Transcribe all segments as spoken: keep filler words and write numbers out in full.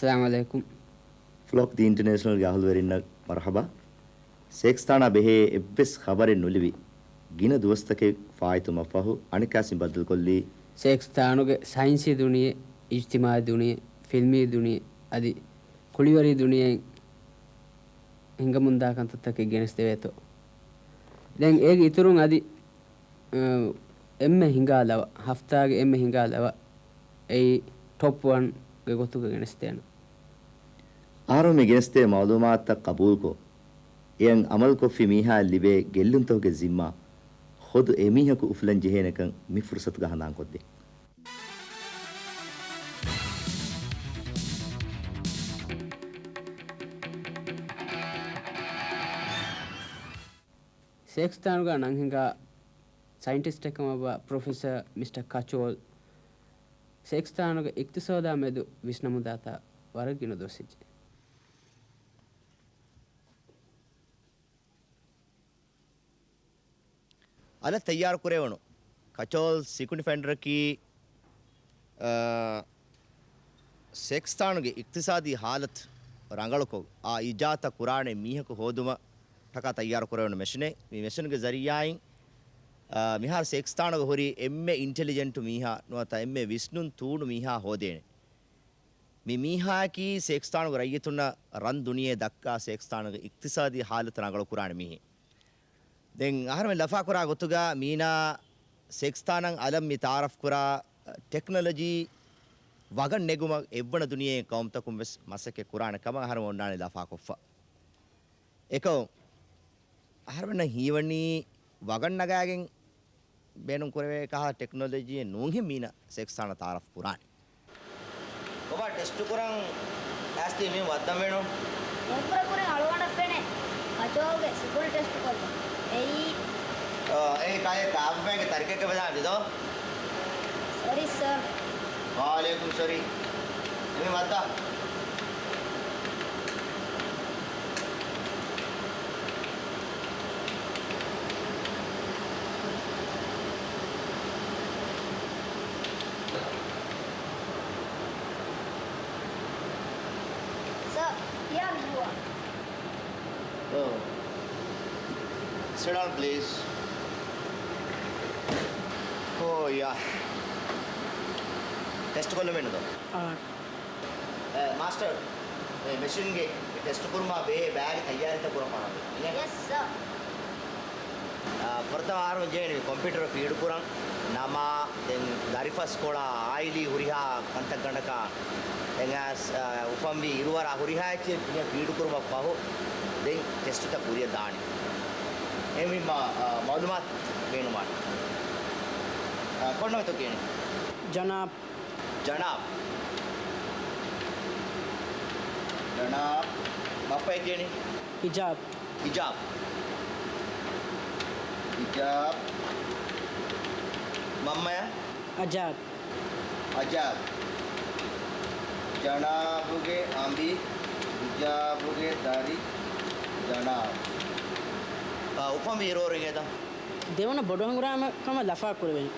އައްސަލާމު ޢަލައިކުމް. ފްލޮކް ދި އިންޓަރނޭޝަނަލްގެ އަހުލުވެރިންނަށް މަރުޙަބާ. ސޭކްސްތާނާ ބެހޭ އެއްވެސް ޚަބަރެއް ނުލިބި، ގިނަ ދުވަސްތަކެއް ފާއިތުވުމަށްފަހު، އަނެއްކާސް ބައްދަލުކޮށްލީ، ސޭކްސްތާނުގެ ސައިންސީ ދުނިޔެ، އިޖްތިމާޢީ ދުނިޔެ، ފިލްމީ ދުނިޔެ، އަދި ކުޅިވަރީ ދުނިޔެއިން ހިނގަމުންދާ ކަންތައްތަކެއް ގެނެސްދެވޭތޯ. ދެން އޭގެ އިތުރުން އަދި، އަ، އެންމެ ހިނގާ ލަވަ، ހަފްތާގެ އެންމެ ހިނގާ ލަވަ އެއީ ޓޮޕް ވަންގެ ގޮތުގަ ގެނެސްދޭނަން. އަހަރުމެން ގެނެސްދޭ މަޢުލޫމާތުތައް ޤަބޫލުކޮށް، އެއަށް ޢަމަލުކޮށްފި މީހާއަށް ލިބޭ ގެއްލުންތަކުގެ ޒިންމާ ޚުދު އެމީހަކު އުފުލަންޖެހޭނެކަން މި ފުރުޞަތުގަ ހަނދާންކޮށްދޭ. ސޭކްސްތާނުގަ ނަންހިނގާ ސައިންޓިސްޓެއް ކަމަށްވާ ޕްރޮފެސަރ މިސްޓަ ކަޗޯލް، ސޭކްސްތާނުގެ އިޤްތިޞާދާ މެދު ވިސްނަމުންދާތާ ވަރަށް ގިނަ ދުވަސް ވެއްޖެ. އަލަށް ތައްޔާރު ކުރެވުނު ކަޗޯލް ސިކުނޑި ފައިންޑަރަކީ، އާ، ސޭކްސްތާނުގެ އިޤްތިޞާދީ ހާލަތު ރަނގަޅުކޮށް، އާ އިޖާތައް ކުރާނެ މީހަކު ހޯދުމަށް ޓަކާ ތައްޔާރު ކުރެވުނު މެޝިނެއް. މި މެޝިންގެ ޒަރީޢާއިން، އާ، މިހާރު ސޭކްސްތާނުގަ ހުރި އެންމެ އިންޓެލިޖެންޓު މީހާ ނުވަތަ އެންމެ ވިސްނުން ތޫނު މީހާ ހޯދޭނެ. މި މީހާއަކީ ސޭކްސްތާނުގެ ރައްޔިތުންނަށް ރަން ދުނިޔެ ދައްކާ ސޭކްސްތާނުގެ އިޤްތިޞާދީ ހާލަތު ރަނގަޅު ކުރާނެ މީހެއް. ދެން އަހަރުމެން ލަފާކުރާ ގޮތުގަ މީނާ ސޭކްސްތާނަށް އަލަށް މި ތަޢާރަފް ކުރާ ޓެކްނޮލޮޖީ ވަގަށް ނެގުމަށް އެއްވަނަ ދުނިޔެއިން ޤައުމުތަކުން ވެސް މަސައްކަތް ކުރާނެ ކަމަށް އަހަރުމެން އޮންނާނީ ލަފާކޮށްފަ. އެކަމު އަހަރުމެންނަށް ހީވަނީ ވަގަށް ނަގާގެން ބޭނުން ކުރެވޭ ކަހަލަ ޓެކްނޮލޮޖީއެއް ނޫންހެން މީނަ ސޭކްސްތާނަށް ތަޢާރަފް ކުރާނެ. ބަބާ، ޓެސްޓު ކުރަން އައިސް ތި މި ވައްދަން ވޭނު. އެންކުރަ ކުރިން އަޅުގަނޑަށް ފެނޭ ކަޗޯލްގެ ސިކުން ޓެސްޓު ކޮށްލަން. އެއީ. އާ، އެ ކާޔެ ކާބުފައިގެ ތަރިކައެއްގެ ބަލާން ދިދޯ. ސޮރީ، ސާރ. ވަޢަލައިކުމް ސޮރީ. އެމީ މައްތާ. Sir, here you are. Oh. Sit down, please. Oh, yeah. ޓެސްޓް ކޮށްލަމެއްނު ދޯ؟ އާ. އެ، މާސްޓަރ، މި މެޝިންގެ ޓެސްޓް ކުރުމާ ބެހޭ ބައިގެ ތައްޔާރީތައް ކުރަން ފަހަރު. ޔެސް، ސާރ. އާ، ފުރަތަމަ އަހަރުމެން ޖެހޭނީ ކޮމްޕިއުޓަރ ފީޑް ކުރަން، ނަމާ، ދެން ދަރިފަސްކޮޅާ، އާއިލީ ހުރިހާ ކަންތައްގަނޑަކާ، ދެން އައިސް، އާ، އުފަންވީ އިރުވަރާ ހުރިހާ އެއްޗެއް ފީޑް ކުރުމަށް ފަހު، ދެން ޓެސްޓްތައް ކުރިއަށް ދާނެ. އެހެންވީމާ، އާ، މައުލޫމާތު ބޭނުންވާނެ. އާ، ކޮން ނަމެއްތޯ ކިޔަނީ؟ ޖަނާބް. ޖަނާބް. ޖަނާބް. ބައްޕަ ކިޔަނީ؟ ހިޖާބް. ހިޖާބް. ހިޖާބް. މަންމަޔަށް؟ އަޖާބް. އަޖާބް. ޖަނާބުގެ އަނބި، ހިޖާބުގެ ދަރި، ޖަނާބް. އާ، އުފަންވީ އިރުވަރު އިނގޭތަ؟ ދެވަނަ ބޮޑު ހަނގުރާމަ ކަމަށް ލަފާ ކުރެވެން.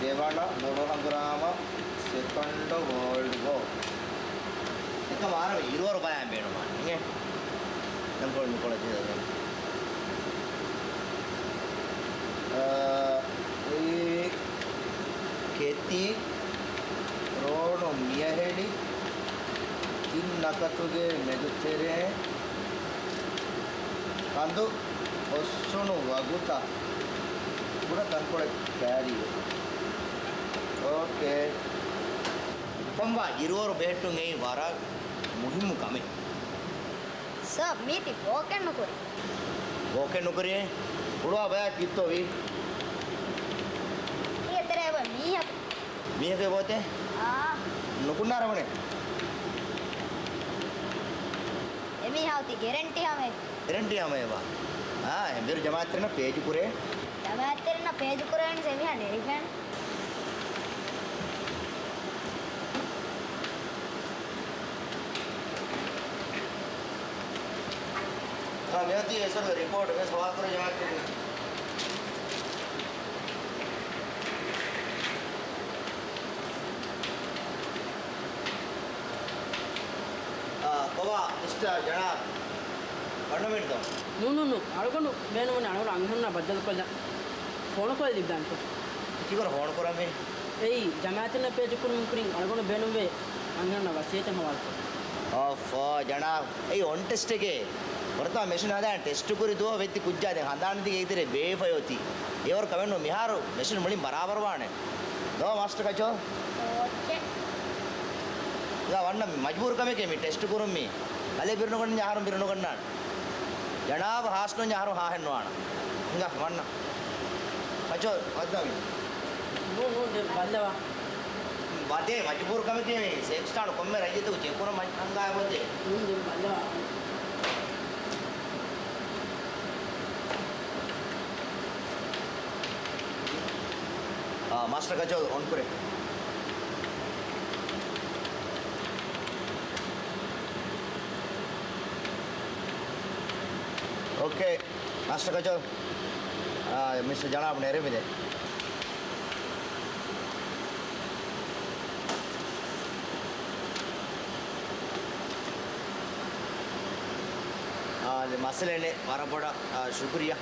ދެވަނަ ބޮޑު ހަނގުރާމަ، ސެކަންޑް ވޯލްޑް ވޯ. އެކަމަ އަހަރު އިރުވަރު ބަޔާން ބޭނުންވާނެ. އިނގޭ. ނަންކޮޅު މިކޮޅަށް ޖެހޭ. އާ، އެއީ ކެތި، ރޯނު މިޔަހެޅި، ތިން ނަކަތުގެ މެދުތެރެއިން ކަނދު އޮއްސުނު ވަގުތަށް ކުޑަ ތަންކޮޅެއް ކައިރީ. އޯކޭ. ކޮންބާ އިރުވަރު ބެހެއްޓުން އެއީ ވަރަށް މުހިއްމު ކަމެއް. ސާރ، މީތި ވޯކެއް ނުކުރި. ވޯކެއް ނުކުރި؟ ހުޅުވާ ބަޔާ ކިއްތޯ ވީ؟ މީގެ ތެރޭ އެބަ މީހަކު. މީހަކު އެބައޮތޭ؟ އާ. ނުކުންނާރަ ވަނެ؟ އެމީހާ އޮތީ ގެރެންޓީ ހަމައެއް. ގެރެންޓީ ހަމައެއް ވާ. އާ، އެނބިރު ޖަމާއަތްތެރިންނަށް ޕޭޖު ކުރޭ. ޖަމާއަތްތެރިންނަށް ޕޭޖު ކުރޭނީ އެމީހާ ނެރިފައިން. އާ، މިއޮތީ އެސަރު ރިޕޯޓް ވެސް ހަވާލުކުރޭ ޖަމާއަތްތެރިންނަށް. ޖަނާބް، ވަންނަމެންތޯ؟ ނޫން، ނޫން، ނޫން. އަޅުގަނޑު ބޭނުންވަނީ އަޅުގަނޑު އަންހެނުންނާ ބައްދަލުކޮށްލަން. ފޯނުކޮޅެއް ލިބިދާނެތޯ؟ ތިކޮރަށް ފޯނުކުރަންވީ؟ އެއީ، ޖަމާއަތުންނާ ޕޭޖު ކުރުމުން ކުރިން އަޅުގަނޑު ބޭނުންވޭ އަންހެނުންނާ ވަސިއްޔަތެއް ހަވާލުކޮށް. އޮފް، ޖަނާބް. އެއީ އޮން ޓެސްޓެކޭ. ފުރަތަމަ މެޝިން ހަދާން ޓެސްޓު ކުރި ދުވަހު ވެއްދި ކުއްޖާ ދެން ހަނދާން ދިގެ އިތުރެ ބޭފައި އޮތީ. އެވަރު ކަމެއްނު މިހާރު މެޝިން މުޅިން ބަރާބަރު ވާނެ. ދޯ މާސްޓަ ކަޗޯ؟ އޯކޭ. އިނގާ ވަންނަ މަޖްބޫރު ކަމެކޭ މި ޓެސްޓު ކުރުން މީ. ކަލޭ ބިރުނުގަންނަ އަހަރުން ބިރުނުގަންނާނެ. ޖަނާބް ހާސް ނޫން އަހަރު ހާހެއް ނުވާނަ. ހިނގާ ވަންނަ. ކަޗޯ ވައްދާ މި. ނޫން ނޫން ދެން ބައްލަވާ. ވަދޭ މަޖުބޫރު ކަމެކޭ މި. ސޭކްސްތާނު ކޮންމެ ރައްޔިތަކު ޗެކް ކުރަން މަ-، ހަނގާ ވަދޭ. ނޫން ދެން ބައްލަވާ. އާ، މާސްޓަރ ކަޗޯ އޮން ކުރޭ. އޯކޭ. މާސްޓަރ ކަޗޯ، އާ، މިސްޓަރ ޖަނާބް ނެރެމިދެ. އާ، މައްސަލައެއް ނެތް، ވަރަށް ބޮޑަށް، އާ، ޝުކުރިއްޔާ.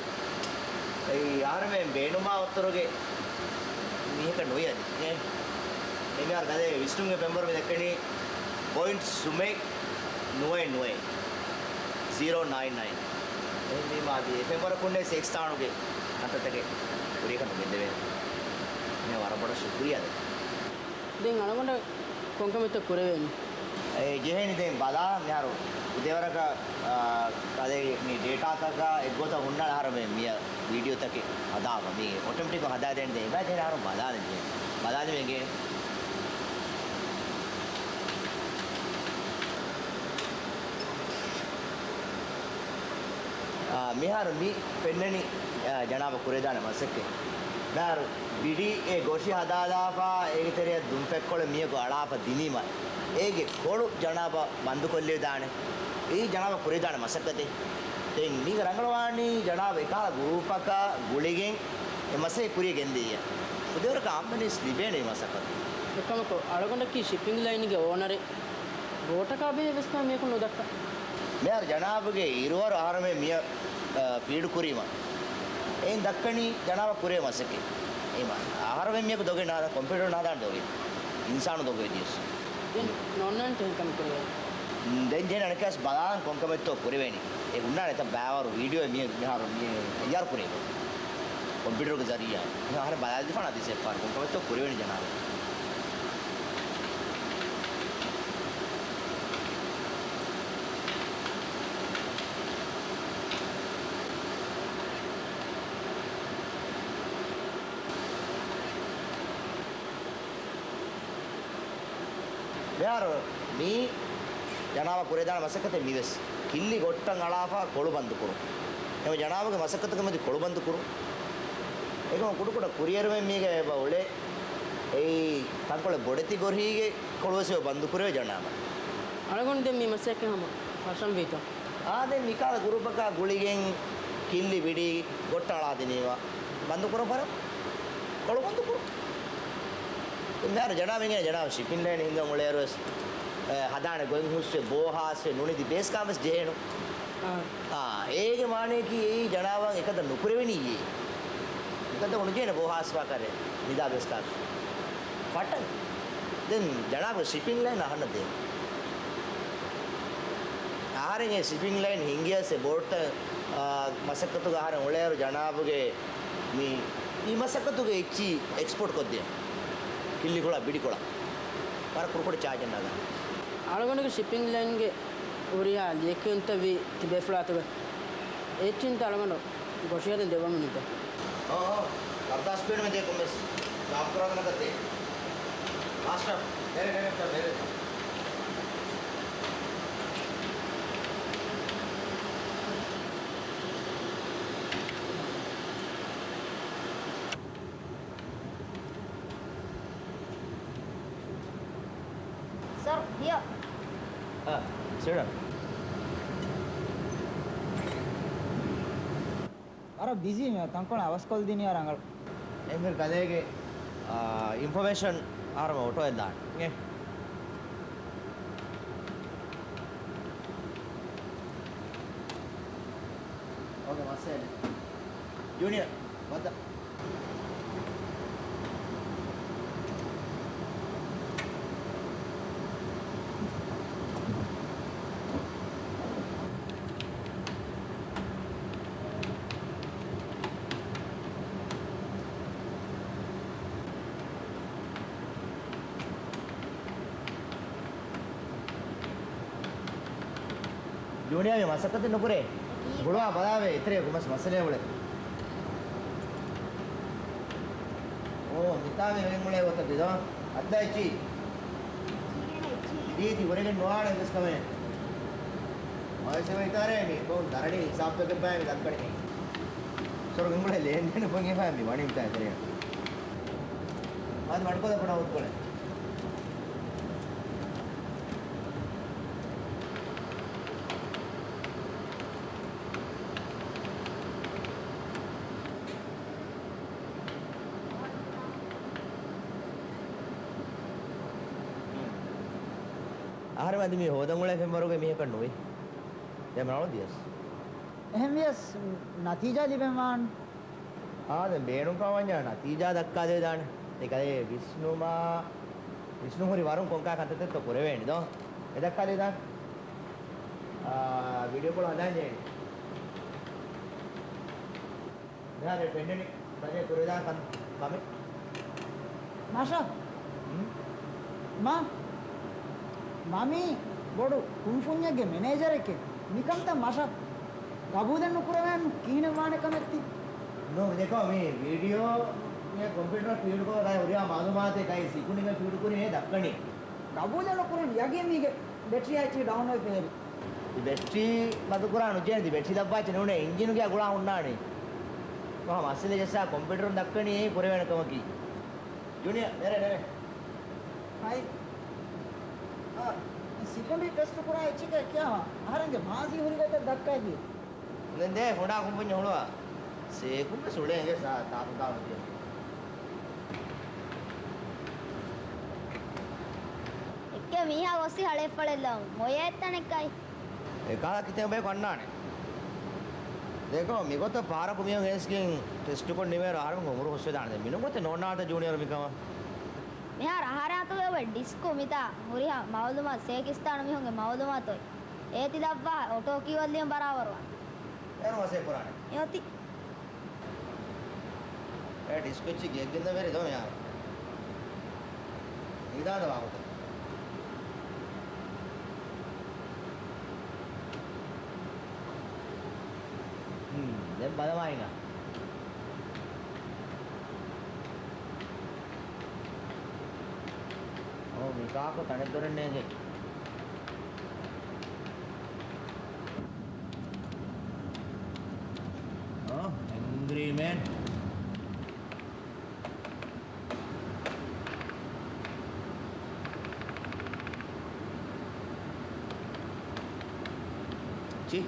އެއީ އަހަރެމެން ބޭނުމާ އޮއްތަރުގެ މީހަކަށް ނުވި އަދި. އެ، އެމީހާރު ކަލޭ ވިސްނުމުގެ ފެންވަރު މި ދެއްކެނީ ޕޮއިންޓް ސުމެއް ނުވައެއް ނުވައެއް، ޒީރޯ ނައިން ނައިން. އެހެންވީމާ އަދި އެ ފެންވަރަކުންނޭ ސޭކްސްތާނުގެ ކަންތައްތަކެއް ކުރިޔަކަށް ނުގެންދެވޭނެ. މި ވަރަށް ބޮޑަށް ޝުކުރިއްޔާ ދެން. ދެން އަޅުގަނޑަށް ކޮންކަމެއްތޯ ކުރެވޭނީ؟ އެ ޖެހޭނީ ދެން ބަލާ، މިހާރު އުދޭވަރަކަށް، އާ، ކަލޭ މި ޑޭޓާތަކާ އެއްގޮތަށް ހުންނާނެ އަހަރުމެން މިޔަ ވީޑިއޯތަކެއް ހަދާފަ. މީ އޮޓޮމެޓިކް ހަދާދޭން ދެން އެބަ ޖެހޭ އަހަރު ބަލާލަން ޖެހޭ. ބަލާލި މެގޭ. އާ، މިހާރު މި ފެންނަނީ، އާ، ޖަނާބަށް ކުރެދާނެ މަސައްކަތް. މިހާރު ބިޑި އެ ގޮށި ހަދާލާފަ، އޭގެ ތެރެއަށް ދުންފަތްކޮޅެއް މިޔަކު އަޅާފަ ދިނީމަ، އޭގެ ކޮޅު ޖަނާބަށް ބަންދުކޮށްލެވިދާނެ. އެއީ ޖަނާބަށް ކުރެވިދާނެ މަސައްކަތެއް. ދެން މީގެ ރަނގަޅުވާނީ ޖަނާބް އެކާ ގްރޫޕަކާ ގުޅިގެން އެ މަސައްކަތް ކުރިޔަށް ގެންދިޔަ. އުދޭވަރަކަށް އަނބަނީސް ލިބޭނެ މަސައްކަތު. އެކަމަކު، އަޅުގަނޑަކީ ޝިޕިންގް ލައިންގެ އޯނަރެއް. ބޯޓަކާ ބެހޭ ވެސް ކަމެއް މީހަކު ނުދައްކާ. މިހާރު ޖަނާބުގެ އިރުވަރު އަހަރުމެން މިޔަ، އަ، ފީޑް ކުރީމަ. އެއިން ދައްކަނީ ޖަނާބަށް ކުރޭ މަސައްކަތް. އެމަ، އަހަރުމެން މިޔަކު ދޮގެއް ނާދާ، ކޮމްޕިއުޓަރު ނާދާނެ ދޮގެއް. އިންސާނު ދޮގެއް ދިޔަސް. ދެން ނޯންނާނެ ތެހެން ކަމެއް ކުރެވޭ. ދެން ޖެހޭނެ އަނެއްކާސް ބަލާން ކޮންކަމެއްތޯ ކުރެވޭނީ. އެ ހުންނާނެ ތަ ބާވަރު ވީޑިއޯ މި-، މިހާރު މި ތައްޔާރު ކުރޭ. ކޮމްޕިއުޓަރުގެ ޒަރީއާ. މި އަހަރެން ބަލާލިފާނަ ދިސެއްފާރު ކޮންކަމެއްތޯ ކުރެވޭނެ ޖަނާބު. މިހާރު މީ ޖަނާބަށް ކުރެވިދާނެ މަސައްކަތެއް މިވެސް. ކިއްލި ގޮއްޓަށް އަޅާފަ ކޮޅު ބަންދު ކުރުން. އެމަ ޖަނާބުގެ މަސައްކަތަކަށް މެދު ކޮޅު ބަންދު ކުރުން. އެކަމަ ކުޑަކުޑަ ކުރިއެރުމެއް މީގަ އެބަ އުޅޭ. އެއީ ތަންކޮޅެއް ބޮޑެތި ގޮށީގެ ކޮޅުވެސް އެބަ ބަންދު ކުރެވޭ ޖަނާބަށް. އަޅުގަނޑު ދެން މި މަސައްކަތް ހަމަ ފަށަން ވީތޯ؟ އާ، ދެން މިކާލަ ގުރޫޕަކާ ގުޅިގެން ކިއްލި ވިޑި ގޮއްޓަށް އަޅާދިނީމަ ބަންދު ކުރަން ފަރަ ކޮޅު ބަންދު ކުރުން. މިހާރު ޖަނާބް އިނގޭ ޖަނާބް ޝިޕިން ލައިން ހިންގަން އުޅޭއިރުވެސް، އެ، ހަދާނެ ގޮތް ހުސްވެ، ބޯހާސްވެ، ނުނިދި ބޭސްކާވެސް ޖެހޭނު. އާ. އާ، އޭގެ މާނަޔަކީ އެއީ ޖަނާބަށް އެކަންތައް ނުކުރެވެނީ އެއީ. އެކަންތައް ނުޖެހޭނެ ބޯހާސްވާ ކަރެ، ނިދާ ބޭސްކާވެސް. ފައްޓަން. ދެން ޖަނާބްގެ ޝިޕިން ލައިން އަހަންނަށް ދޭން. އަހަރެން އެ ޝިޕިން ލައިން ހިންގިޔަސް އެ ބޯޓްތައް، އާ، މަސައްކަތުގަ އަހަރެން އުޅޭއިރު ޖަނާބުގެ މި، މި މަސައްކަތުގެ އެއްޗި އެކްސްޕޯޓް ކޮށްދޭން. ކިއްލިކޮޅާ ބިޑިކޮޅާ. ވަރަށް ކުޑަކުޑަ ޗާޖެއް ނަގާ. އަޅުގަނޑުގެ ޝިޕިން ލައިންގެ ހުރިހާ ލިޔެކިޔުންތައް ވީ ތިބޭފުޅާތުގަ. އެއްޗިންތަ އަޅުގަނޑު ގޮށިހަދަން ދެއްވަމުންތަ؟ އޯ، އޯ. ކަރުދާސް ބޭނުމެއް ދޭ ކޮންމެސް ސާފުކުރާ ތަނަކަށް ދޭ. މާސްޓަރ، ނެރެ، ނެރެ، ނެރެ. ސަރ، ހިޔާ. އާ، ސިޑަ. ވަރަށް ބިޒީ މި ތަންކޮޅެއް އަވަސްކޮށްދިނީ ރަނގަޅު. އެންމެ ކަލޭގެ، އާ، އިންފޮމޭޝަން އަހަރުމެން އޮޓޯއެއް ދާން. އެ. ޖޫނިއަރ، ވައްދާ. ޖޫނިއަރ މި މަސައްކަތެއް ނުކުރޭ. ހުޅުވާ ބަލާވޭ، އެތެރޭ ކޮންމެސް މައްސަލައެއް އުޅޭ. އޯ، މިތާ މި ވެގެން އުޅޭ ގޮތަކީ ދޯ. އައްދާ އެއްޗި. ދީތި ހުރެގެން ނުވާނެ އެއްވެސް ކަމެއް. މައިސަ ވައިތާރޭ މި ކޮން ދަރަނީ ހިސާބްތަކެއް ބާ މި ދައްކަނީ. ސޮރު ގެންގުޅޭ ލޭންދޭން ފޮންގެފާ މި ވަނީ މިތާ އެތެރެއަށް. މާދި މަޑުކޮށްލަ ފޮނާ ހުއްޓުކޮޅެއް. އަހަރެމެން އަދި މި ހޯދަން އުޅޭ ފެންވަރުގެ މީހަކަށް ނުވޭ. ދެ މަނާޅު ދިޔަސް. އެހެން ވިޔަސް، ނަތީޖާ ލިބެން ވާން. އާ، ދެން ބޭނުންކަމަށް ވަންޏާ ނަތީޖާ ދައްކާލެވިދާނެ. އެކަލޭ ވިސްނުމާ، ވިސްނުން ހުރި ވަރުން ކޮންކާ ކަންތައްތައްތޯ ކުރެވޭނެ ދޯ. އެ ދައްކާލެވިދާނެ. އާ، ވީޑިއޯ ކޮޅު ހަދާން ޖެހޭނެ. މިހާރު ފެންނަނީ ބަލޭ ކުރެވިދާނެ ކަން، ކަމެއް. މާޝާ. ހުން؟ މާ، މާ މީ ބޮޑު ކުންފުންޏެއްގެ މެނޭޖަރެކޭ. މިކަންތައް މާޝާ ގަބޫލެއް ނުކުރެވޭނު ކިހިނެއް ވާނެ ކަމެއްތި. ނޫން، ދެކޯ މީ ވީޑިއޯ މި ކޮމްޕިއުޓަރ ފީޑްކޮށް ކައި ހުރިހާ މައުލޫމާތެއް ކައި ސިކުނޑިގަ ފީޑްކުރި މޭ ދައްކަނީ. ގަބޫލެއް ނުކުރަން ޔަގީން މީގެ ބެޓްރީ އައިޗި ޑައުން ވެފައެވެ. ދި ބެޓްރީ މަދުކުރާ ނުޖެހޭ، ދި ބެޓްރީ ލައްވާ އެއްޗެއް ނޫނޭ، އިންޖިނުގެ ގުޅާ ހުންނާނީ. މަހަ މައްސަލަ ޖައްސާ ކޮމްޕިއުޓަރުން ދައްކަނީ އެއީ ކުރެވޭނެ ކަމަކީ. ޖޫނިއަރ، ނެރެ، ނެރެ. ހައި. އާ، މި ސިކުނޑި ޓެސްޓު ކުރާ އެއްޗެކޭ ކިޔާ އަހަރެންގެ މާޒީ ހުރި ގޮތަށް ދައްކައިދިޔަ. ދެން ދޭ ފޮނާ ކުންފުންޏެއް ހުޅުވާ. ސޭކުން ވެސް އުޅޭ އިނގޭ ސާ ތާކުން ތާކުން ތިޔަ. އެއްކެ މީހާ ގޮއްސި ހަޅޭއްފަޅެއްލަވަމު. މޮޔައެއް ތަނެއްކައި. އެކާ ކިތައް ބަޔަކު އަންނާނެ. ދެކޯ މިގޮތަށް ޕާރަކު މީހުން އޭސްގެން ޓެސްޓުކޮށް ނިމޭރު އަހަރެމެން އުމުރު ހުސްވެދާނެ. ދެން މިނޫން ގޮތެއް ނޯންނާނެތަ ޖޫނިއަރ މިކަމަށް. މިހާރު އަހަރެން އަތުގައި އޮތް ޑިސްކު މިތާ ހުރިހާ މައުލޫމާތު ސޭކިސްތާނު މީހުންގެ މައުލޫމާތު އޮތް. އޭތި ލައްވާ އޮޓޯ ކީ އޮތްލިޔަން ބަރާބަރުވާނެ. އޭރު މަސޭ ކުރާނެ. އެ އޮތީ. އެ ޑިސްކު އެއްޗި ގެއްގެންދަ ވެރި ދޯ މިހާރު. ނިދާނެ ވާގޮތެއް. ހުން، ދެން ބަލަމާ ހިނގާ. އޯ، މި ކާކު ތަނެއް ދޮރެއް ނޭނގެ. އޯ، އެންގްރީ މޭން. ޗި.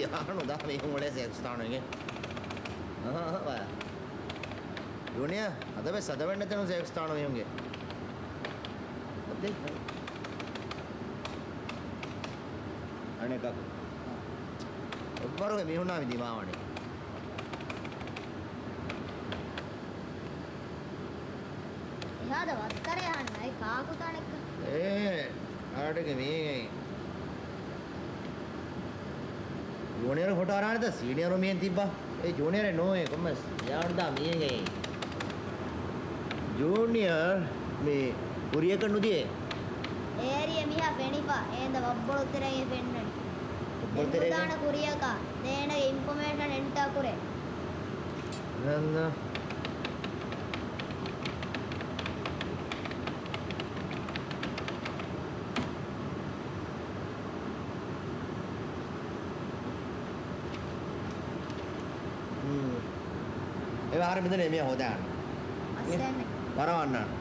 ޔާނު ދާ މީހުން އުޅޭ ސޭކްސްތާނު އިނގޭ. އަހަ، އަހަ، ވާ. ޖޫނިއަރ، ހަދަވެސް ހަދަވެން ނެތެނު ސޭކްސްތާނު މީހުންގެ. އޮތީ. އަނެކަކު. އެއްވަރުގެ މީހުންނާ މި ދިމާވަނީ. އެހާދަ ވައްތަރެއް އަހަން ނައި ކާކު ތަނެއްކަ. އޭ، އަޑެއްގެ މީގެ. ޖޫނިއަރު ފޮޓޯ އަރާނެތަ ސީނިއަރު މީހެއް ތިއްބާ؟ އެ ޖޫނިއަރެއް ނޫނޭ ކޮންމެސް. ޔާންދާ މީގެ. ޖޫނިއަރ މި ކުރިޔަކަށް ނުދިޔޭ. އޭރިއެ މީހާ ފެނިފަ އޭނދަ ވައްބޮޅު ތެރޭގަ ފެންނަނީ. ވައްބޮޅު ތެރޭގަ؟ ދެން ނުދާނަ ކުރިޔަކާ ދޭނަގެ އިންފޮމޭޝަން އެންޓާ ކުރޭ. ނަންނަ. ހުން. އެ ވާހަރަ މިދަނީ މިޔަ ހޯދާ. އަސްލެން. ވަރަށް ވަންނާނެ.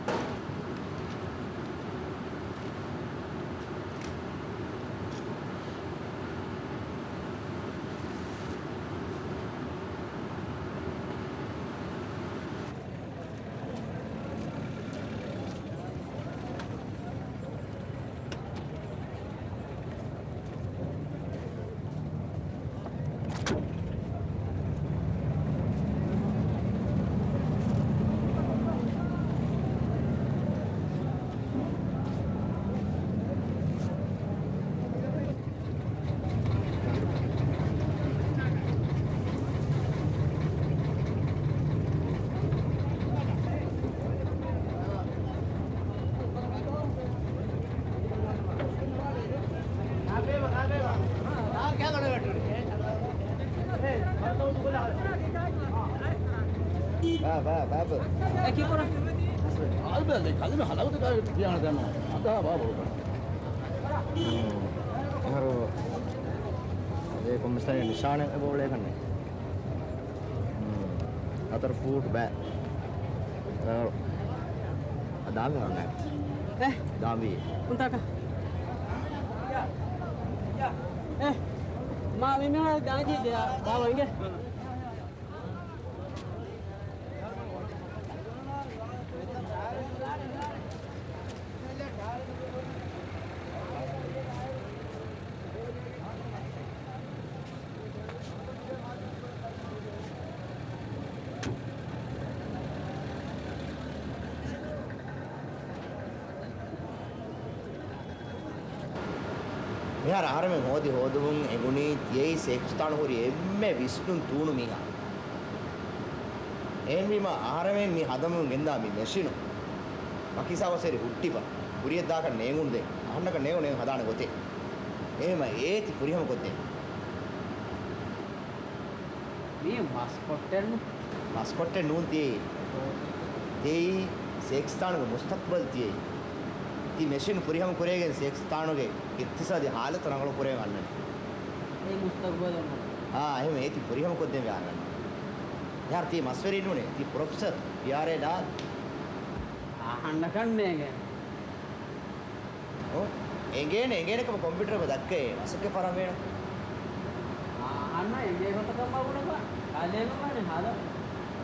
ބާ، ބާ، ބާ، ބާ. އެ ކިކުރ؟ އަލްބަ، ދެ ކަލިމަ ހަލަވަތު ކާ ކިޔާނަ ދަންނަ. އަދާ ބާ ބޮޑު ކަން. އަހަރު އޭ ކޮންމެސް ތަނެއް ނިޝާނެއް އެބަ އުޅޭ ކަންނެ. ހަތަރު ފޫޓް ބައި. އަ، ދާން ވަރުނެ. އެ؟ ދާން ވީ. ކުންތާކަ؟ އެ؟ މާ މި މިހާރު ދާން ޖީ ދެ، ދާ ވަންގެ. މިހާރު އަހަރެމެން ހޯދި ހޯދުމުން އެނގުނީ ތިޔައީ ސޭކުސްތާނު ހުރި އެންމެ ވިސްނުން ތޫނު މީހާ. އެހެންވީމަ އަހަރެމެން މި ހަދަމުން ގެންދާ މި މެޝިނު ވަކި ހިސާބަށް ހުއްޓިފަ ކުރިއަށް ދާކަށް ނޭނގުނުދޭ، އަހަންނަކަށް ނޭނގުނު ހަދާނެ ގޮތެއް. އެހެންވީމަ އޭތި ފުރިހަމަ ކޮށްދޭން. މީ މަސްކޮށްޓެއްނު. މަސްކޮށްޓެއް ނޫން ތިޔައީ. ތިޔައީ ސޭކްސްތާނުގެ މުސްތަޤްބަލް ތިޔައީ. ތި މެޝިން ފުރިހަމަ ކުރޭގެން ސޭކްސްތާނުގެ އިޤްތިޞާދީ ޙާލަތު ރަނގަޅު ކުރޭ އަންނަނީ. އެ މުސްތަޤްބަލަށް ނޫން. އާ، އެހެން އޭތި ފުރިހަމަ ކޮށްދޭން ވޭ އަންނަނީ. އެހާރު ތި މަސްވެރިން ނޫނޭ، ތި ޕްރޮފެސަރ ޕީއާރްއޭ ލާލް. އަހަންނަކަށް ނޭނގޭ. އޮ، އެނގޭނެ، އެނގޭނެ ކަމަށް ކޮމްޕިއުޓަރ އެބަ ދައްކައޭ، މަސައްކަތް ފަރާން ވޭނެ. އާ، އަންނަ އެނގޭ ގޮތަކަށް މަގުނަކަށް ކަލޭމެން ވާނެ ހާލަ.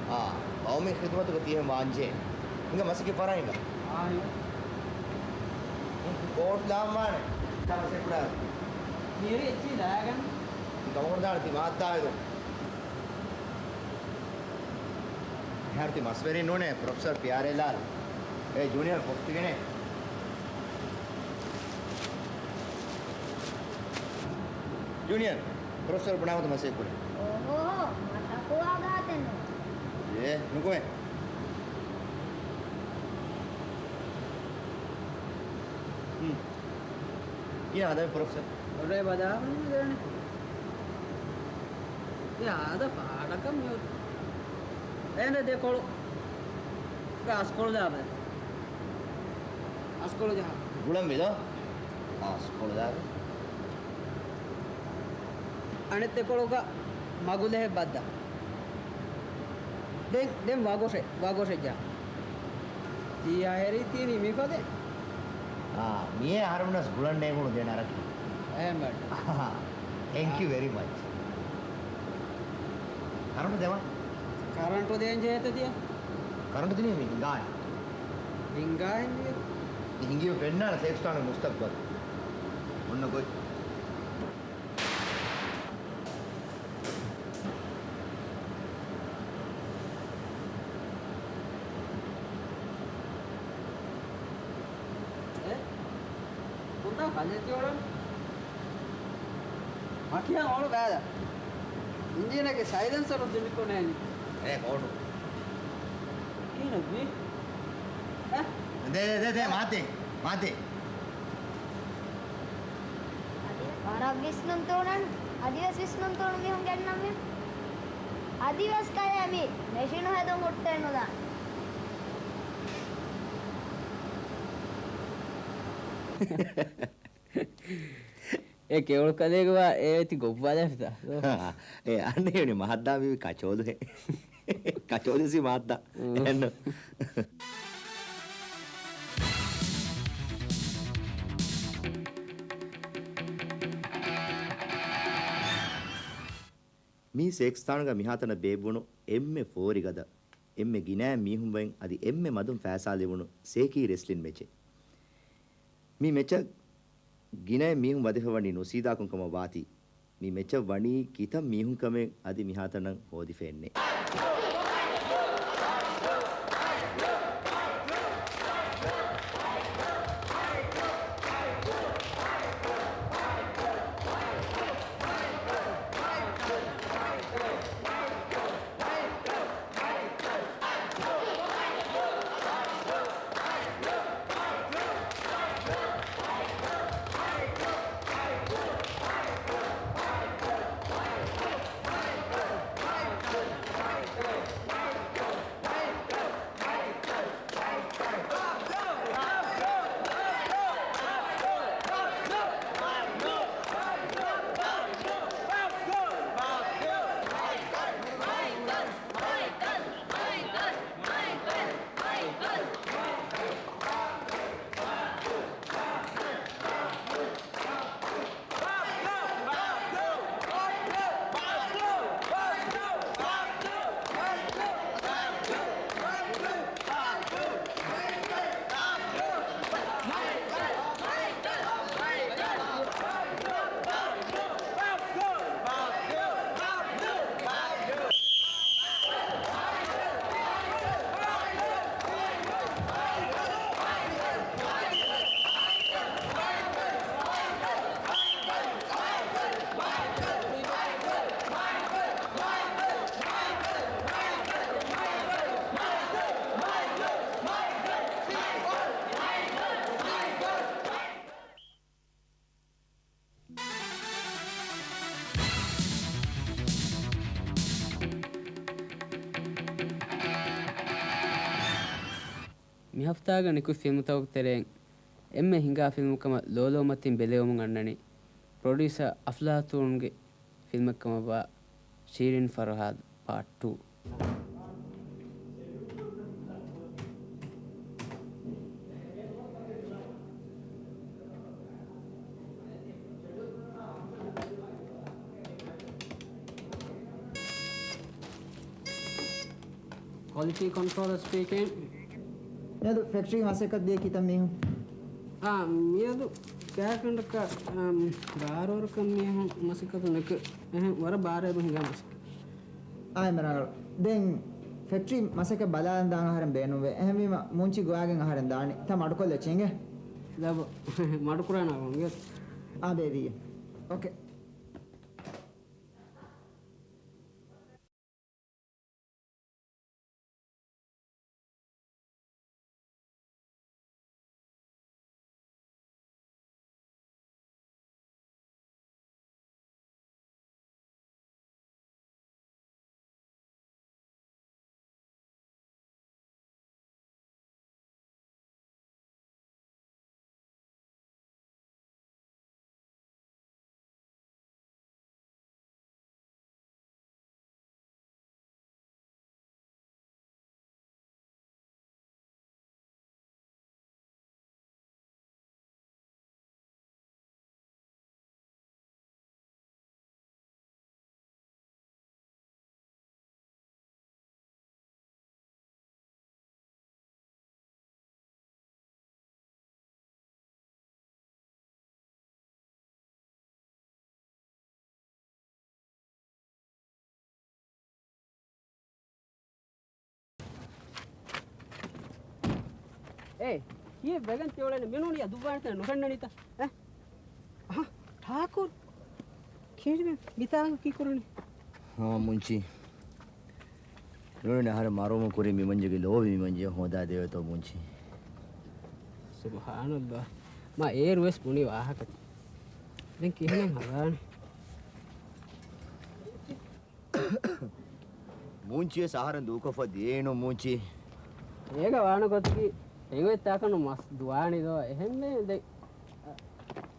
އާ، ގައުމީ ޚިދުމަތުގަ ތިހެން ވާންޖެހޭ. ހިނގާ މަސައްކަތް ފަރާން ހިނގާ. އާ، ހިނގާ. ކޯޓް ލާން ވާނެ. ތަމަސެ ކުރާ. މިރި އެއްޗި ލާގަން. ކަމަކުން ދާނެ ތި މާއްދާވެދޯ. ހާރްތި މަސްވެރިން ނޫނޭ، ޕްރޮފެސަރ ޕީއާރްއޭ ލާލް. އޭ ޖޫނިއަރ ކޮފީ ގެނޭ. ޖޫނިއަރ، ޕްރޮފެސަރ ބުނާ ގޮތަށް މަސައްކަތް ކުރޭ. އޯހޯ، މަ ތަޤުވާ ގާތެއް ނޫން. އޭ، ނުކުމެ. ހުން. ކިހިނެއް ހަދަނީ ޕްރޮފެސަރ؟ އޮޑޭ ބަދާ ދޭނެ. އެ އާދަ ފާޑަކަށް މިއޮތީ. އެނދެ ދެކޮޅު. ގާސްކޮޅު ދާބަ. އަސްކޮޅު ޖަހާ. ގުޅަން ވިދާ. އާސްކޮޅު ދާބަ. އަނެއް ދެކޮޅުގަ މަގުލެހެއް ބައްދާ. ދެން، ދެން ވަގޮށެއް، ވަގޮށެއް ޖަހާ. ތީ އަހެރީ ތީނީ މިފަދަ. އާ، މިއޭ އަހަރުމެންނަސް ގުޅަން ނޭނގުނު ދެން އަރަކީ. އެހެން ބައްޓަ. ތެންކް ޔޫ ވެރީ މަޗް. ކަރަންޓު ދެވާ. ކަރަންޓު ދޭން ޖެހޭތަ ތިޔަ؟ ކަރަންޓު ދިނީ މި ހިނގާ. ހިނގާ ހިނގި. މި ހިނގީ ފެންނާނެ ސޭކްސްތާނުގެ މުސްތަޤްބަލް. އޮންނަ ގޮތް. އެ؟ ކުންތާ ކަލޭ ތިއޮޅަން؟ މަކިޔާ އޮޅު ބައިލަ. އިންޖީނަކީ ސައިލެންސަރު ދިނިކޮށް ނޭނގި. އޭ ކޯޓު. ކީނަ ވީ؟ އެ؟ ދޭ، ދޭ، ދޭ، ދޭ، މާތޭ، މާތޭ. އަދި ވަރަށް ވިސްނުން ތޫނަން. އަދިވެސް ވިސްނުން ތޫނު މީހުން ގެންނަމި. އަދިވެސް ކަލޭ މި މެޝިނު ހެދުން ހުއްޓެއް ނުދާނެ. އެ ކެވުޅު ކަލޭގެވާ އޭތި ގޮއްވާލާފިތާ؟ އެ އަންނޭނި މަހައްދާ މީ ކަޗޯލުހެ. ކަޗޯލިސި މާއްދާ. އެހެންނު. މީ ސޭކްސްތާނުގަ މިހާތަނަށް ބޭއްވުނު އެންމެ ފޯރިގަދަ، އެންމެ ގިނައިން މީހުން ވައިން އަދި އެންމެ މަދުން ފައިސާ ލިބުނު ސޭކީ ރެސްލިން މެޗެއް. މި މެޗަށް ގިނައިން މީހުން ވަދެފަ ވަނީ ނުސީދާކުން ކަމަށް ވާތީ، މި މެޗަށް ވަނީ ކިތައް މީހުން ކަމެއް އަދި މިހާތަނަށް ހޯދިފައެއްނެއް. މި ހަފްތާގަ ނިކުތް ފިލްމުތަކުގެ ތެރެއިން އެންމެ ހިނގާ ފިލްމު ކަމަށް ލޯލޯމަތިން ބެލެވެމުން އަންނަނީ ޕްރޮޑިއުސަރ އަފްލާތޫންގެ ފިލްމެއް ކަމަށްވާ ޝީރިން ފަރުހާދު ޕާޓް ޓޫ. ކޮލިޓީ ކޮންޓްރޯލަރ ސްޕީކިން. މިއަދު ފެކްޓްރީގެ މަސައްކަތް ދިޔަ ކިތައް މީހުން؟ އާ، މިއަދު ގާތްގަނޑަކަށް، އާ، ބާރަ ވަރަކަށް މީހުން މަސައްކަތު ނެތް. އެހެން ވަރަށް ބާރައިން ހިނގާ މަސައްކަތް. އާ، އެންމެ ރަނގަޅު. ދެން ފެކްޓްރީ މަސައްކަތް ބަލާލަން ދާން އަހަރެން ބޭނުންވޭ. އެހެންވީމަ މުންޗި ގޮވާގެން އަހަރެން ދާނީ. ތަ މަޑުކޮށްލަ އެއްޗެއް އިނގޭ. ލަބު، މަޑުކުރާނަ ގޮންގެ. އާ، ބޭބީ. އޯކޭ. އޭ، ކިއެއް ވެގެން ތިއުޅެނީ؟ މިނޫނިޔާ ދުއްވާނެތަނެއް ނުފެންނަނީތަ؟ އެ؟ އަހަ، ޓާކުރު. ކީރިމެ މިތާގަ ކީ ކުރަނީ؟ ހާ، މުންޗީ. ނޫނީ އަހަރެން މަރުވުމުން ކުރިން މި މަންޖެގެ ލޯބި މި މަންޖެ ހޯދާ ދެވޭތޯ މުންޗީ. ސުބްހާނައްލާހް. މާ އޭރު ވެސް ބުނި ވާހަކަ. ދެން ކިހިނެއް ހަދާނެ؟ މޫންޗިވެސް އަހަރެން ދޫކޮށްފަ ދިޔައިނު މޫންޗި. އޭގަ ވާނު ގޮތަކީ އެނގޮތްތާކަނު މަސް ދުވާނީ ދޯ އެހެންނޭ ދެ-،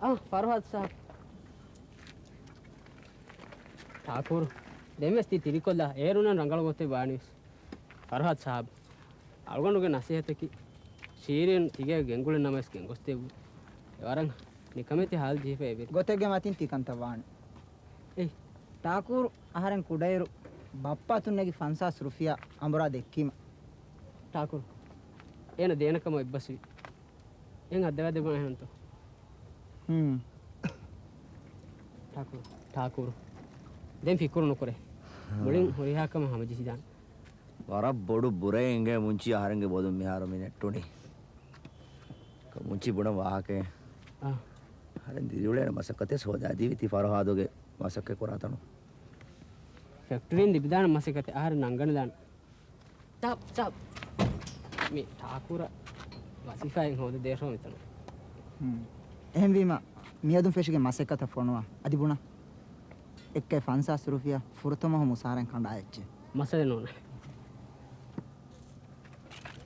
އަ، ފަރުހާދު ސާބް. ޓާކުރު، ދެންވެސް ތި ތިރިކޮށްލާ އޭރުންނަށް ރަނގަޅު ގޮތެއް ވާނީވެސް. ފަރުހާދު ސާބް، އަޅުގަނޑުގެ ނަސޭހަތަކީ ޝީރިން ތިގޭ ގެންގުޅެން ނަމަވެސް ގެންގޮސްދެއްވު. އެވަރަށް ނިކަމެތި ހާލު ޖެހިފަ އެބެ. ގޮތެއްގެ މަތިން ތި ކަންތައް ވާނެ. އޭ، ޓާކުރު އަހަރެން ކުޑައިރު ބައްޕަ އަތުން ނެގި ފަންސާސް ރުފިޔާ އަނބުރާ ދެއްކީމަ. ޓާކުރު، އޭނަ ދޭނެ ކަމަށް އެއްބަސްވި. އެހެން ހައްދަވާ ދެއްވާ އެހެންތޯ؟ ހުން. ޓާކުރު، ޓާކުރު. ދެން ފިކުރު ނުކުރޭ. މުޅިން ހުރިހާ ކަމެއް ހަމަޖެހިދާނެ. ވަރަށް ބޮޑު ބުރައެއް އިނގޭ މުންޗީ އަހަރެންގެ ބޮލުން މިހާރު މި ނެއްޓުނީ. މުންޗީ ބުނަ ވާހަކައެއް. އާ. އަހަރެން ދިރިއުޅޭނެ މަސައްކަތެއް ހޯދާދީވި ތި ފަރުހާދުގެ މަސައްކަތް ކުރާތަނު. ފެކްޓްރީން ލިބިދާނެ މަސައްކަތެއް އަހަރެން ނަންގަނެދާނެ. ސާބް، ސާބް. މި ޓާކުރަށް ވަޒީފާއެއް ހޯދަދޭށޯ މިތަނަށް. ހުން. އެހެންވީމަ، މިއަދުން ފެށިގެން މަސައްކަތަށް ފޮނުވާ. އަދި ބުނާ. އެއްކައި ފަންސާސް ރުފިޔާ ފުރަތަމަ މުސާރައިން ކަނޑާ އެއްޗެއް. މައްސަލައެއް ނޫން.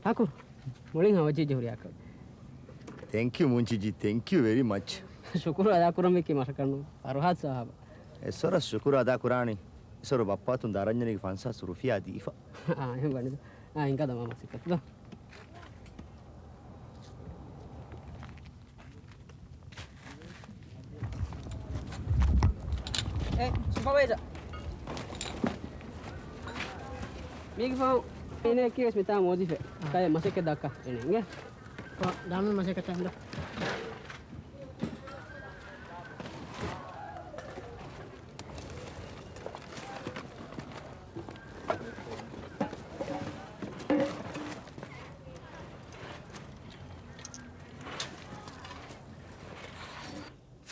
ޓާކުރު، މުޅިން ހަމަޖެއްޖެ ހުރިހާ ކަމެއް. ތެންކް ޔޫ މުންޗިޖީ، ތެންކް ޔޫ ވެރީ މަޗް. ޝުކުރު އަދާ ކުރަން މީކީ މަށަކަށް ނޫން. ފަރުހާދު ސާހަބަށް. އެއްސޮރަށް ޝުކުރު އަދާ ކުރާނީ. އެއްސޮރު ބައްޕަ އަތުން ދަރަންޏަނިގެ ފަންސާސް ރުފިޔާ ދީފަ. އާ، އެހެން ވަނީ. އާ، ހިނގާ ދަމާ މަސައްކަތް ދޯ. އޭ، ސުޕަވައިޒަރ. މީގެ ފަހު އޭނައަކީ ވެސް މިތާ މުވައްޒަފެއް. ކައި މަސައްކަތް ދައްކާ އޭނަ އިނގޭ. ދާން މަސައްކަތް ދާން.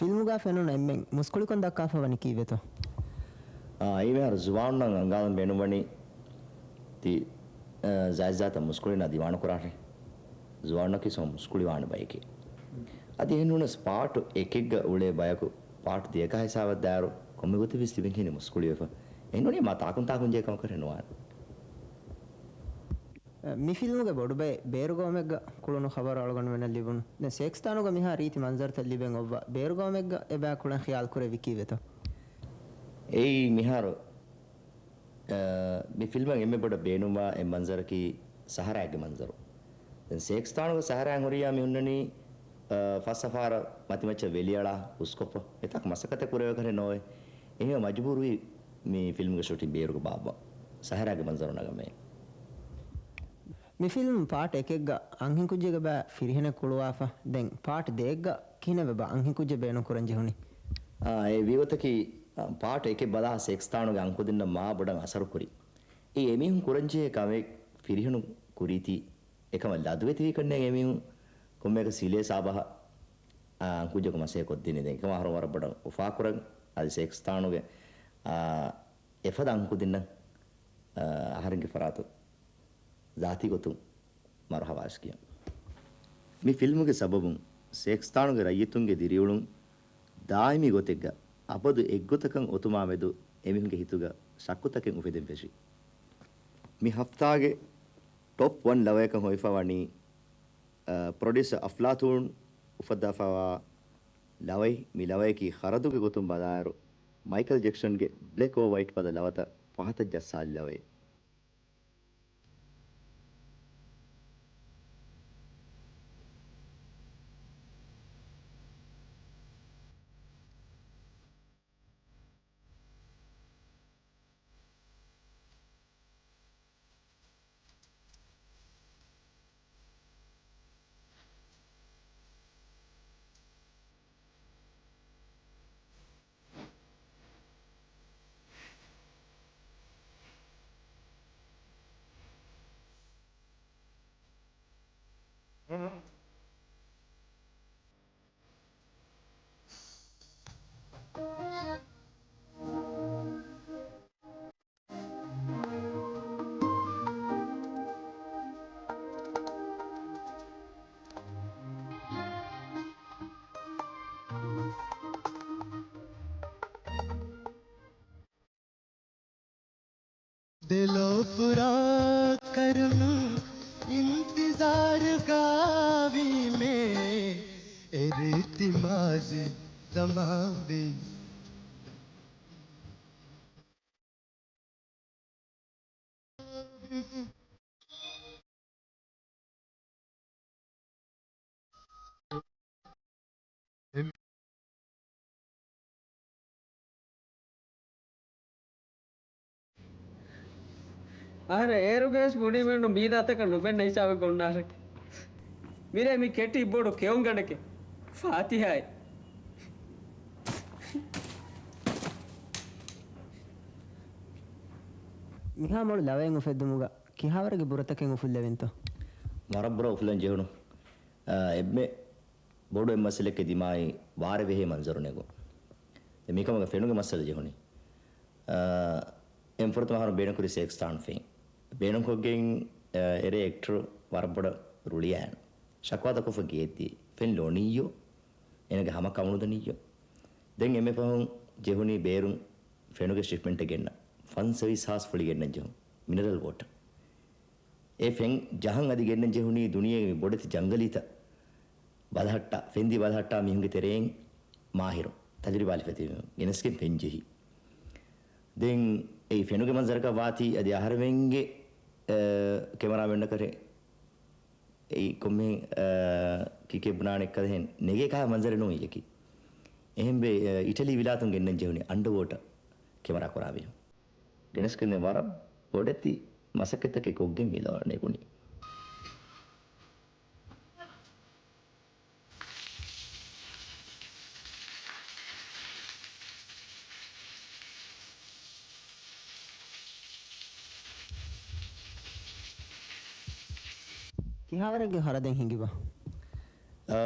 ފިލްމުގަ ފެނުނު އެންމެން މުސްކުޅިކަން ދައްކާފަ ވަނީ ކީއްވެތޯ؟ އާ، އެއީ މިހާރު ޒުވާނުންނަށް އަންގާލަން ބޭނުންވަނީ ތި، އާ، ޖާއިޒާތައް މުސްކުޅިންނާ ދިވާނު ކުރާށޭ. ޒުވާނުންނަކީ ސޯ މުސްކުޅިވާނެ ބަޔެކޭ. އަދި އެހެންނޫނަސް ޕާޓު އެކެއްގަ އުޅޭ ބަޔަކު ޕާޓު ދިޔަކާ ހިސާބަށް ދާއިރު ކޮންމެ ގޮތެއް ވެސް ތިބެން ކިހިނެއް މުސްކުޅިވެފަ. އެހެންނޫނީ މާ ތާކުން ތާކުން ޖެހޭ ކަމަކަށް ނުވާނެ. މި ފިލްމުގެ ބޮޑުބައެއް ބޭރުގައުމެއްގަ ކުޅުނު ޚަބަރު އަޅުގަނޑުމެންނަށް ލިބުނު. ދެން ސޭކްސްތާނުގަ މިހާ ރީތި މަންޒަރުތައް ލިބެން އޮއްވާ ބޭރުގައުމެއްގަ އެބައި ކުޅެން ޚިޔާލު ކުރެއްވި ކީއްވެތޯ؟ އެއީ މިހާރު، އަ، މި ފިލްމަށް އެންމެ ބޮޑަށް ބޭނުންވާ އެއް މަންޒަރަކީ ސަހަރާގެ މަންޒަރު. ދެން ސޭކްސްތާނުގަ ސަހަރާއިން ހުރިޔާ މި ހުންނަނީ، އަ، ފަސް އަފާރަ މަތިމައްޗަށް ވެލިއަޅާ ހުސްކޮށްފަ އެތާކު މަސައްކަތެއް ކުރެވޭކަށެއް ނޯވޭ. އެހެންވެ މަޖުބޫރުވީ މި ފިލްމުގެ ޝޫޓިން ބޭރުގަ ބާއްވާ ސަހަރާގެ މަންޒަރު ނަގަމޭ. މި ފިލްމް ޕާޓް އެކެއްގަ އަންހެންކުއްޖެއްގެ ބައި ފިރިހެނެއް ކުޅުވާފަ. ދެން ޕާޓް ދޭއްގަ ކިހިނެއްވެބަ އަންހެންކުއްޖެއް ބޭނުން ކުރަން ޖެހުނީ؟ އާ، އެ ވީގޮތަކީ، އާ، ޕާޓް އެކެއް ބަލާ ސޭކްސްތާނުގެ އަންހެންކުދިންނަށް މާ ބޮޑަށް އަސަރުކުރި. އެ އެމީހުން ކުރަންޖެހޭ ކަމެއް ފިރިހެނުން ކުރީތީ އެކަމަށް ލަދުވެތިވީކަންނޭނގެ އެމީހުން ކޮންމެއަކަސް ހިލޭ ސާބަހަށް، އާ، އަންކުއްޖަކު މަސޭ ކޮށްދިނީ. ދެން އެކަމަށް އަހަރު ވަރަށް ބޮޑަށް އުފާކުރަން އަދި ސޭކްސްތާނުގެ، އާ، އެފަދަ އަންކުދިންނަށް، އާ، އަހަރެންގެ ފަރާތުން ޒާތީ ގޮތުން މަރުހަބާ ވެސް ކިޔަން. މި ފިލްމުގެ ސަބަބުން ސޭކްސްތާނުގެ ރައްޔިތުންގެ ދިރިއުޅުން ދާއިމީ ގޮތެއްގަ އަބަދު އެއްގޮތަކަށް އޮތުމާމެދު އެމީހުންގެ ހިތުގަ ޝައްކުތަކެއް އުފެދެން ފެށި. މި ހަފްތާގެ ޓޮޕް ވަން ލަވަޔަކަށް ހޮވިފަ ވަނީ، އަ، ޕްރޮޑިއުސަރ އަފްލާތޫން އުފައްދާފަވާ ލަވައެއް. މި ލަވަޔަކީ ޚަރަދުގެ ގޮތުން ބަލާއިރު، މައިކަލް ޖެކްސަންގެ ބްލެކް އޯ ވައިޓް ފަދަ ލަވަތައް ފަހަތަށް ޖައްސާލި ލަވައެއް. ދެލޯ ފުރާ ކަރުނު އިންތިޒާރުގާވީމޭ، އެރޭ ތިމާޒި ދަމާވީ. އަހަރެން އޭރުގެ ވެސް ބުނީމެއްނު މީދާތަކަށް ނުބެންނަ ހިސާބެއް ގޮންނާށެ. މިރޭ މި ކެޓީ ބޮޑު ކެއުންގަނޑެކޭ. ފާތިހާއެއް. މިހާ މޮޅު ލަވައެއް އުފެއްދުމުގަ ކިހާވަރެއްގެ ބުރަތަކެއް އުފުއްލެވިންތޯ؟ ވަރަށް ބުރަ އުފުލަން ޖެހުނު. އާ، އެންމެ ބޮޑު އެއް މައްސަލައެކޭ ދިމާއި ވާރޭ ވެހޭ މަންޒަރު ނެގުން. ދެން މިކަމުގަ ފެނުގެ މައްސަލަ ޖެހުނީ. އާ، އެން ފުރަތަމަ އަހަރުން ބޭނުންކުރި ސޭކްސްތާން ފެން. ބޭނުންކޮށްގެން، އާ، އެރޭ އެކްޓަރު ވަރަށް ބޮޑަށް ރުޅިއައިން. ޝަކުވާތައް ކޮށްފަ ގެއެއްދިޔައީ. ފެން ލޯނިއްޔޯ؟ އޭނަގެ ހަމަ ކަމުނުދަނިއްޔޯ؟ ދެން އެންމެ ފަހުން ޖެހުނީ ބޭރުން ފެނުގެ ޝިޕްމެންޓެއް ގެންނަ. ފަންސަވީސް ހާސް ފުޅި ގެންނަން ޖެހުން. މިނަރަލް ވޯޓަރ. އެ ފެން ޖަހަން އަދި ގެންނަން ޖެހުނީ ދުނިޔޭގެ މި ބޮޑެތި ޖަންގަލީތައް ބަލަހައްޓާ، ފެންދި ބަލަހައްޓާ މީހުންގެ ތެރެއިން މާހިރު، ތަޖުރިބާ ލިފެތި މީހުން ގެނެސްގެން ފެން ޖެހި. ދެން އެއީ ފެނުގެ މަންޒަރަކަށް ވާތީ އަދި އަހަރެމެންގެ، އަ، ކެމެރާމެންނަކަށެއް އެއީ ކޮންމެ، އަ، ކިކެއް ބުނާނެ އެއްކަލަހެން ނެގޭ ކާ މަންޒަރެއް ނޫން އިޔަކީ. އެހެންވެ، އަ، އިޓަލީ ވިލާތުން ގެންނަން ޖެހުނީ އަންޑަވޯޓަ ކެމެރާ ކުރާ މީހުން. ގެނެސްގެން ވަރަށް ބޮޑެތި މަސައްކަތްތަކެއް ކޮށްގެން މި ލަވަ ނެގުނީ. ކިހާވަރެއްގެ ޚަރަދެއް ހިނގިބަ؟ އާ،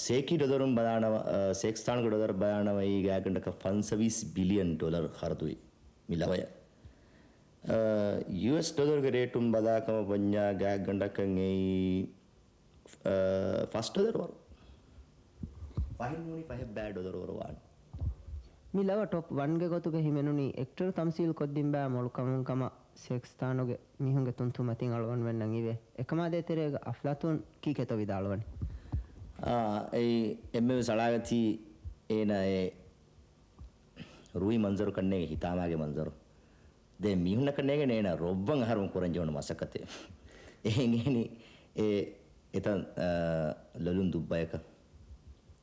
ސޭކީ ޑޮލަރުން ބަލާނަމަ، އާ، ސޭކްސްތާނުގެ ޑޮލަރު ބަލާނަމަ އެއީ ގާތްގަނޑަކަށް ފަންސަވީސް ބިލިއަން ޑޮލަރު ޚަރަދުވި މި ލަވަޔަށް. އާ، ޔޫއެސް ޑޮލަރުގެ ރޭޓުން ބަލާކަމަށް ވަންޏާ ގާތްގަނޑަކަށް އެއީ، އާ، ފަސް ޑޮލަރު ވަރު. ފަހެއް ނޫނީ ފަހެއް ބައި ޑޮލަރު ވަރު ވާނެ. މި ލަވަ ޓޮޕް ވަންގެ ގޮތުގަ ހިމެނުނީ އެކްޓަރު ތަމްސީލް ކޮށްދިން ބައި މޮޅު ކަމުން ކަމަށް ސެކްސްތާނުގެ މީހުންގެ ތުންތުން މަތިން އަޅުގަނޑުމެންނަށް އިވޭ. އެކަމާ ދޭތެރޭގަ އަފްލާތޫން ކީކޭތޯ ވިދާޅުވަނީ؟ އާ، އެއީ އެންމެވެސް އަޅާގަތީ އޭނާ އެ ރުއި މަންޒަރު ކަންނޭނގެ ހިތާމާގެ މަންޒަރު. ދެން މީހުންނަކަށް ނޭނގެ އޭނާ ރޮއްވަން އަހަރުމެން ކުރަން ޖެހުނު މަސައްކަތެއް. އެ އެނގޭނީ އެ އެތަން، އާ، ލޮލުން ދުއްބަޔަކަށް.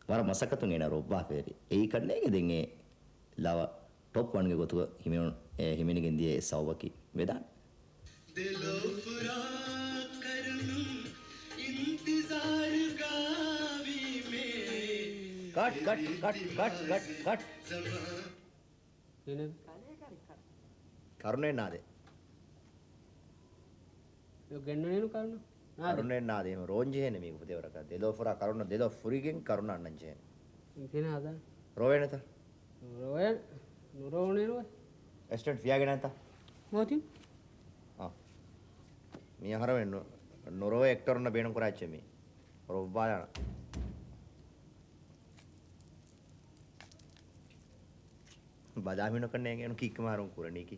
ވަރަށް މަސައްކަތުން އޭނާ ރޮއްވާފައިވެ. އެއީ ކަންނޭނގެ ދެން އެ ލަވަ ޓޮޕް ވަންގެ ގޮތުގަ ހިމެނުން، އެ، ހިމެނިގެން ދިޔަ އެއް ސަބަބަކީ ވެދާނެ. ދެލޯފުރާ ކަރުނު އިންތިޒާރުގާވީމޭ. ކަޓް، ކަޓް، ކަޓް، ކަޓް، ކަޓް، ކަޓް. ކިހިނެއް؟ ކަރުނެއް ނާދޭ. އެ ގެންނަނީނު ކަރުނަ. ނާދޭ. ކަރުނެއް ނާދޭ. އެހެން ރޯން ޖެހޭނެ މީގެ ފުދޭވަރަކަށް. ދެލޯފުރާ ކަރުނަ، ދެލޯ ފުރިގެން ކަރުނަ އަންނަން ޖެހޭނެ. ކިހިނެއް ހަދާނެ؟ ރޮވޭނެތަ؟ ރޮވޭނެ. ނުރޮވުނޭނުވެ. އެސިޑެންޓް ފިޔާގެންނާތަ؟ މޯތިން. އާ. މި އަހަރަމެން ނު-، ނުރޮވޭ އެކްޓަރުންނަށް ބޭނުން ކުރާ އެއްޗެއް މީ. ރޮއްވާލާނަ. ބަލާ މިނޮކަން ނޭނގޭނު ކީއްކަމާ ހަރުން ކުރަނީކީ.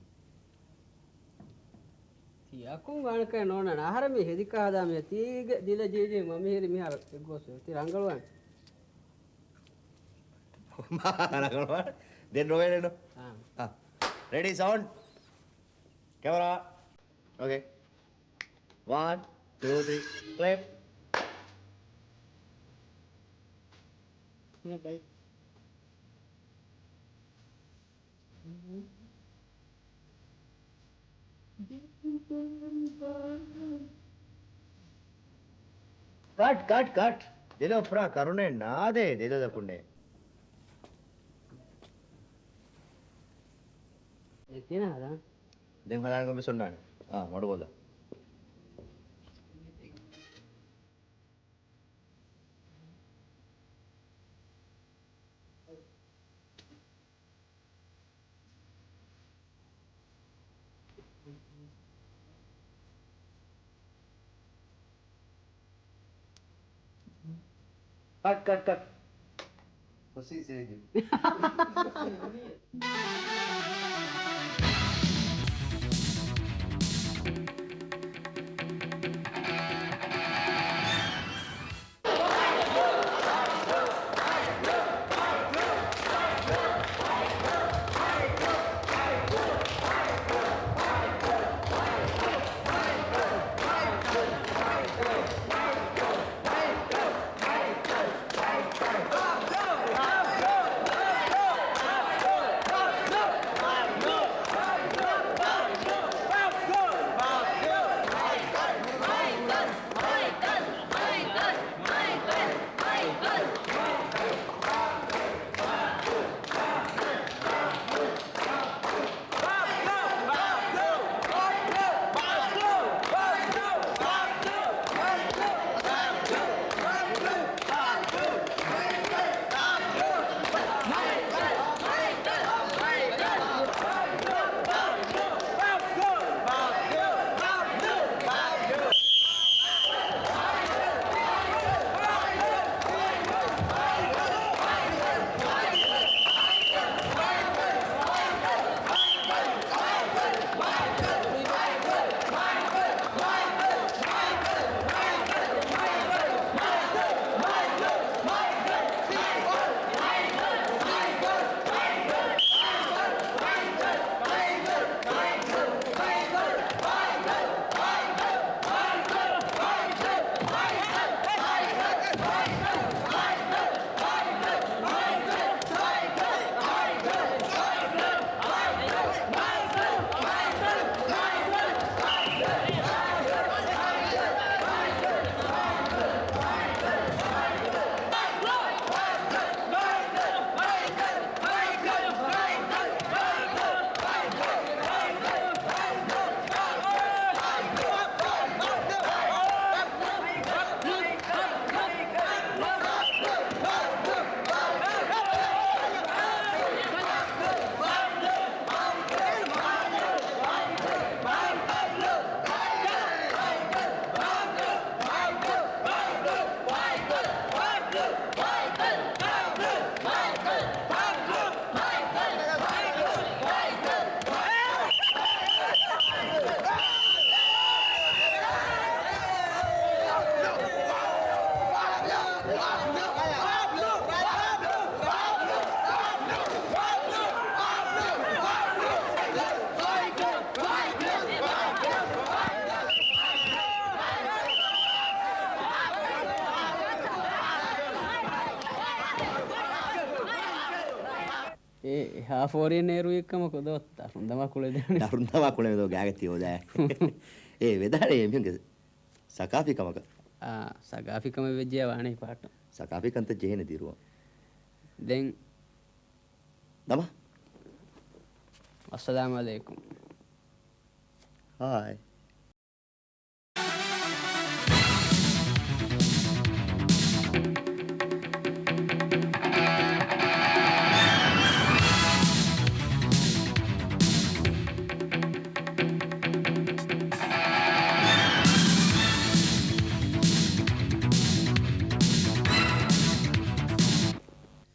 ތިޔަކުން ވާނެކަން ނޯންނާނެ. އަހަރެން މި ހެދިކާ ހަދާ މި ތީގެ ދިލަ ޖީޖީ މަ މިހިރި މިހާރު އެއްގޮސް ތި ރަނގަޅުވާނެ. ރަނގަޅުވާނެ. ދެން ރޮވޭނެނު. އާ. އާ. ރެޑީ ސައުންޑް. ކެމެރާ. އޯކޭ. ވަން، ޓޫ، ތްރީ. ކްލިޕް. ކަޓް، ކަޓް، ކަޓް. ދެލޯފުރާ ކަރުނައެއް ނާދޭ ދެލޮލަކުންނޭ. އެ ކިހިނެއް ހަދާން؟ ދެން ހަދާނެ ކޮންމެސް އޮންނާނެ. އާ، މަޑުކޮށްލާ. ކަޓް، ކަޓް، ކަޓް. ހުސީ ސޭޖު. އާ، ފޯރިއެއް ނޭރުވި ކަމަކު ދޯ، ދަރުންދަމާ ކުޅެދޭނެ. ދަރުންދަމާ ކުޅެދޯ ގާގަ ތި އޯދާ. އޭ، ވެދާނެ އެމީހުންގެ ސަކާފީ ކަމަކަށް. އާ، ސަކާފީ ކަމެއް ވެއްޖެ ވާނެ ޕާޓު. ސަކާފީ ކަންތައް ޖެހޭނެ ދިރުވަން. ދެން ދަމާ. އައްސަލާމު ޢަލައިކުމް. ހާއި.